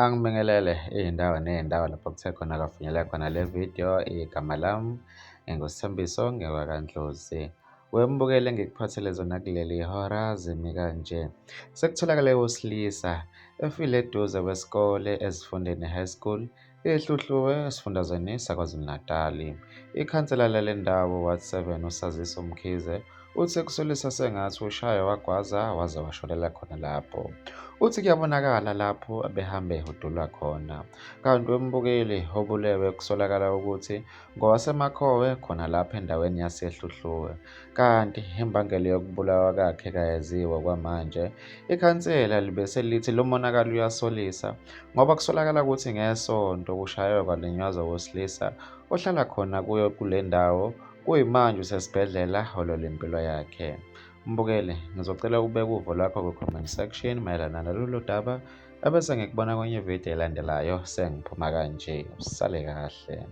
Angibingelele iy'ndawo ney'ndawo lapho kuthe khona kwafinyelela khona le vidiyo. Igama lami nginguSithembiso, ngowakaNdlozi. Wembukeli engikuphathele zona kuleli hora zimi kanje. Sekutholakale owesilisa efile eduze kwesikole Ezifundeni High School eHluhluwe esifundazweni saKwaZulu-Natali. Ikhansela lale ndawo Ward 7 uSaziso Mkhize uthe kusolisa sengathi ushaywe wagwaza waze washonela khona lapho. Uthi kuyabonakala lapho ebehambe ehudulwa khona. Kanti wembukeli obulewe kusolakala ukuthi ngowaseMakhowe khona lapha endaweni yaseHluhluwe. Kanti imbangela yokubulawa kwakhe kayaziwa kwamanje. Ikhansela libe selithi lo monakalo uyasolisa ngoba kusolakala ukuthi ngeSonto kushaywe kwalinyazwa owesilisa ohlala khona kuyo kule ndawo kuyimanje usesibhedlela olwela impilo yakhe. Mbukeli, ngizocela ubeke uvo lwakho kwi-comment section mayelana nalolu daba ebese ngikubona kwenye ividiyo elandelayo sengiphuma kanje. Usale kahle.